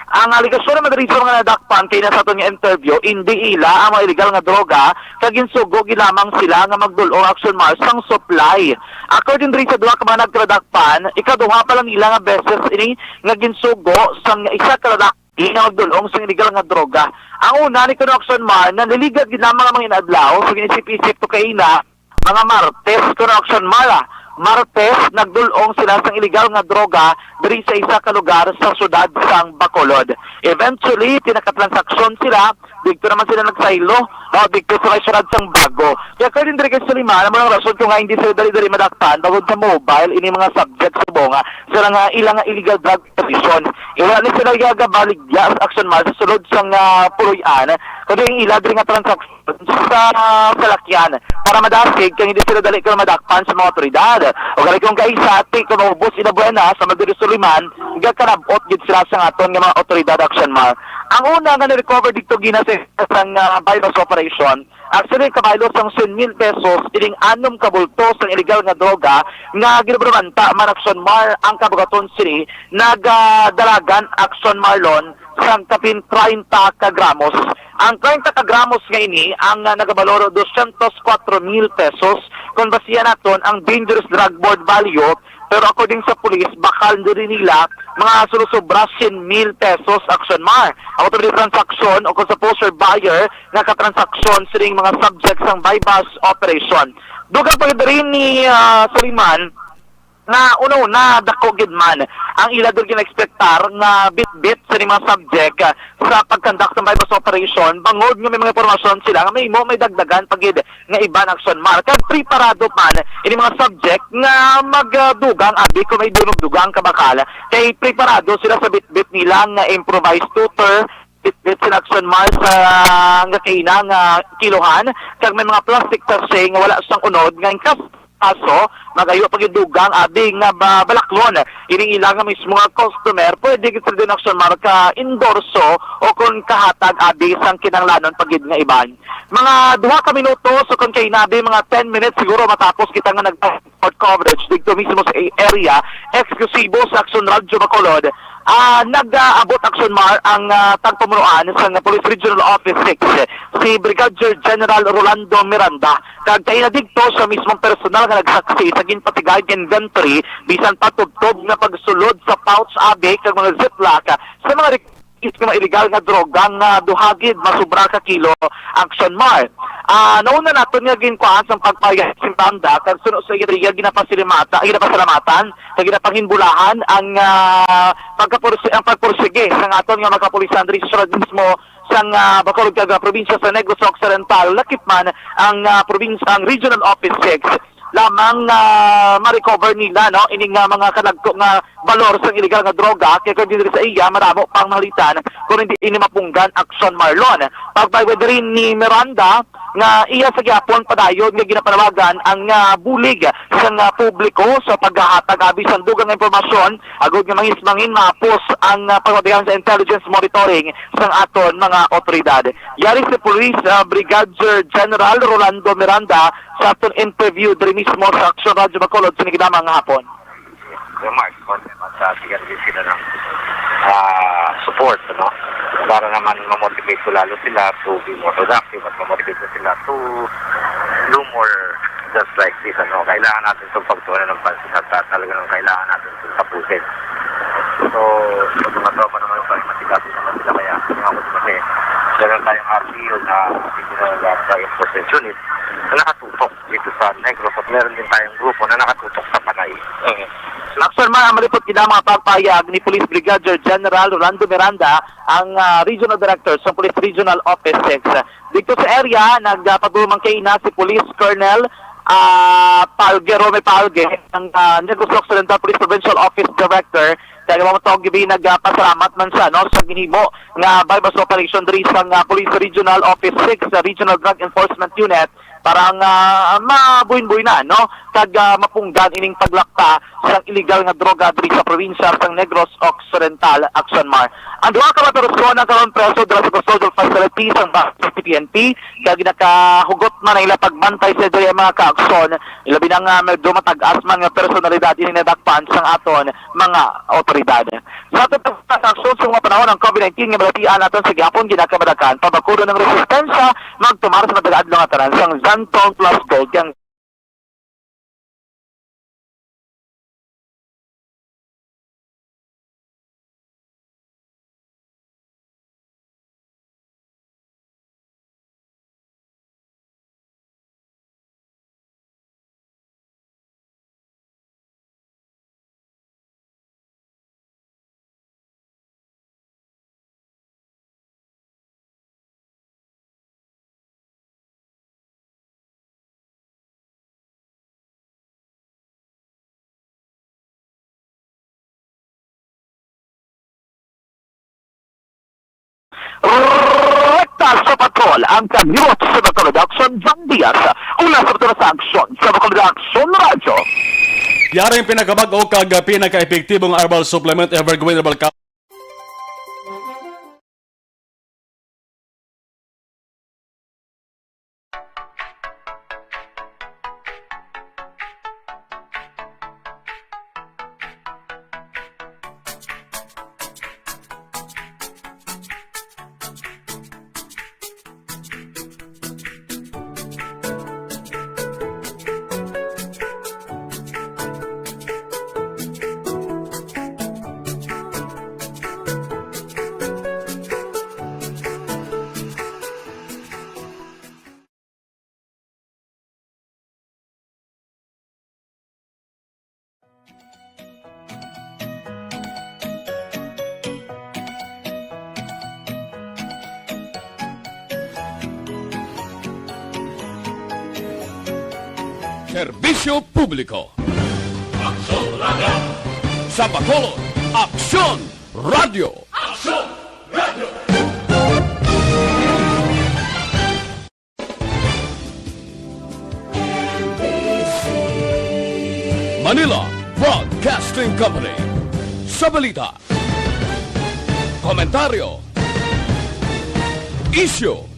Ang alegasyon naman diri sa mga nadakpan kay na sa aton nga interview, hindi ila ang mga illegal nga droga, kag ginsugo gid lamang sila nga magdul-ong, Aksyon Mar, sang supply. According diri sa duha ka mga nagkadakpan, ikaduha pa lang nila nga beses ini nga ginsugo sang isa ka lalaki Ina magdul-ong sang illegal nga droga. Ang una ni kuno, Action Mar, nanliligad gid lamang ang mga inadlaw sa ginisip-isip to kaina, mga Martes kuno, Action Mar, ah. Martes, nagdul-ong sila sang illegal nga droga diri sa isa ka lugar sa siyudad sang Bacolod. Eventually, pinakatransaksyon sila, didto naman sila nagsaylo, no, didto sa may siyudad sang Bago. Kaya, according diri kay Suliman, amo ang rason kung nga hindi sila dali-dali madakpan bangod sa mobile ini mga subject subong, ah, sa nga ilang illegal drug possession. Wala ni sila gagabaligya sa, Action Mar, sa sulod sang, ah, puloy-an, kundi ang ila diri nga transaksyon sa salakyan para madasig kag hindi sila dali kay madakpan sa mga otoridad. O gali kung kaisa, ti kung maubos ina buena sa Madrid Suliman, gakanab-ot gid sila sa aton nga mga otoridad, Action Mar. Ang una nga na-recover didto gina sa, sang, ah, buy-bust operation, actually, kabaylo sang cien mil pesos, ining anom ka bulto sang illegal nga droga nga ginabanta man, Action Mar, ang kabugaton sini nagadalagan, Action Mar, sang kapin treinta ka gramos. Ang treinta ka gramos nga ini ang, ah, nagabalor dosyentos kuwatro mil pesos. Kung basihan naton ang Dangerous Drug Board value, pero according sa pulis, bakal diri nila mga sumusobra cien mil pesos, Action Mar. Ang automatic transaction o kung sa poser buyer nga katransaksyon sining mga subject sang buy-bust operation. Dugang pa gid diri ni, ah, Suliman, nga una-una, dako gid man ang ila diri gina-ekspektar nga bitbit sa mga subject, ah, sa pag-conduct sa buy-bust operation, bangod nga may mga impormasyon sila nga may mo may dagdagan pa gid nga iban, Action Mar. Kag preparado man ini mga subject nga magdugang abi kung may dugang kabakal. Kay preparado sila sa bitbit nila nga improvised tutor, bitbit sila, Action Mar, sa nga kaina nga kiluhan, kag may mga plastic sachet nga wala sang unod nga in kas-, kaso, magayo pa gid dugang abi nga ba-, balaklon ining ila nga mismo nga customer, pwede gid sila din, Action Mar, ka-endorso o kon kahatag abi sang kinahanglanon pa gid nga iban. Mga duha ka minuto, so kon kaina abi, mga ten minutes siguro matapos kita nga nag-, report coverage didto mismo sa area, eksklusibo sa Action Radyo Bacolod. Ah, nag-aabot, Action Mar, ang, ah, tagpamunuan sang Police Regional Office six, si Brigadier General Rolando Miranda, kag kaina didto sa mismong personal nga nagsaksi sa ginpatigay nga inventory bisan pa tubtob nga pagsulod sa pouch abi kag mga ziplock sa mga is nga mga illegal nga droga nga duha gid masubra ka kilo, Action Mar. Ah, nauna naton nga ginkuhaan sang pagpayag si Miranda, kag suno sa iya, iya ginapasalamata-, ginapasalamatan kag ginapanginbulahan ang, ah, pagkapursi-, ang pagpursige sang aton nga mga kapulisan diri sa siyudad mismo sang, ah, Bacolod kag, ah, probinsya sa Negros Occidental, lakip man ang, ah, probinsya, ang Regional Office six lamang, ah, ma-recover nila, no, ining, ah, mga kanagko nga balor sang illegal nga droga, kay kung dili sa iya, madamo pang mahalitan kung hindi ini mapunggan, Action Mar. Pagpayag diri ni Miranda nga iya sa gihapon padayon nga ginapanawagan ang, ah, bulig sang, ah, publiko sa paghahatag abi sang dugang nga impormasyon agod nga mangismangin mahapos ang, ah, pagpatihan sa intelligence monitoring sang aton mga otoridad. Yari si Police, ah, Brigadier General Rolando Miranda sa aton interview diri mismo sa Action Radyo Bacolod sa nagdamag nga hapon. Remarks, on, sa bigyan din sila ng, ah, support, ano? Para naman ma-motivate ko lalo sila to be more productive at ma-motivate ko sila to do more just like this, ano? Kailangan natin itong pagtuunan ng pansin at, ah, talaga nang kailangan natin itong tapusin. So, sa mga tropa naman, parang matigas naman sila, kaya mga ako kasi meron tayong R T O na Regional Drug Enforcement Unit na nakatutok dito sa Negros at meron din tayong grupo na nakatutok sa Panay. Mhm. Action Mar, ang malipot gid ang mga pagpayag ni Police Brigadier General Rolando Miranda, ang, ah, Regional Director sa Police Regional Office six. Dito sa area, nagpadulong kaina si Police Colonel, ah, Palge, Rome Palge, ang, ah, Negros Occidental Police Provincial Office Director. Kaya mo to, gibi, nagpasalamat man siya, no, sa ginhimo nga buy-bust operation diri sa, ah, Police Regional Office six, sa Regional Drug Enforcement Unit, para nga mabuhin-buhinan, no? Kag, ah, mapunggan ining paglakta sa illegal nga droga diri sa probinsya sang Negros Occidental, Action Mar. Ang duha ka mga persona karon preso dira sa custodial facility sang P N P, kag nakahugot man ang ila pagbantay sa ila mga kaaksyon, ilabi na nga medyo matag-as man nga personalidad ini nadakpan sang aton mga otoridad. Sa aton pagpasakson sa mga panahon ang COVID nineteen nga balatian naton sa gihapon, ginakamadakan, pabakuro ng resistensya, magtumar sa madagadlo nga tanan sang Xantone Plus Gold kang Rekta sa Patrol, ang kanibot sa Bacolod Aksyon, John Diaz. Una sa Patrol sa Aksyon, sa Bacolod Aksyon Radyo. Yari ang pinakabag-o kag pinaka-epektibong herbal supplement, Evergreen Herbal Cap. Serbisyo publiko. Aksyon Radio. Sa Bacolod, Aksyon Radio. Aksyon Radio. Manila Broadcasting Company. Sa balita, komentaryo, isyu,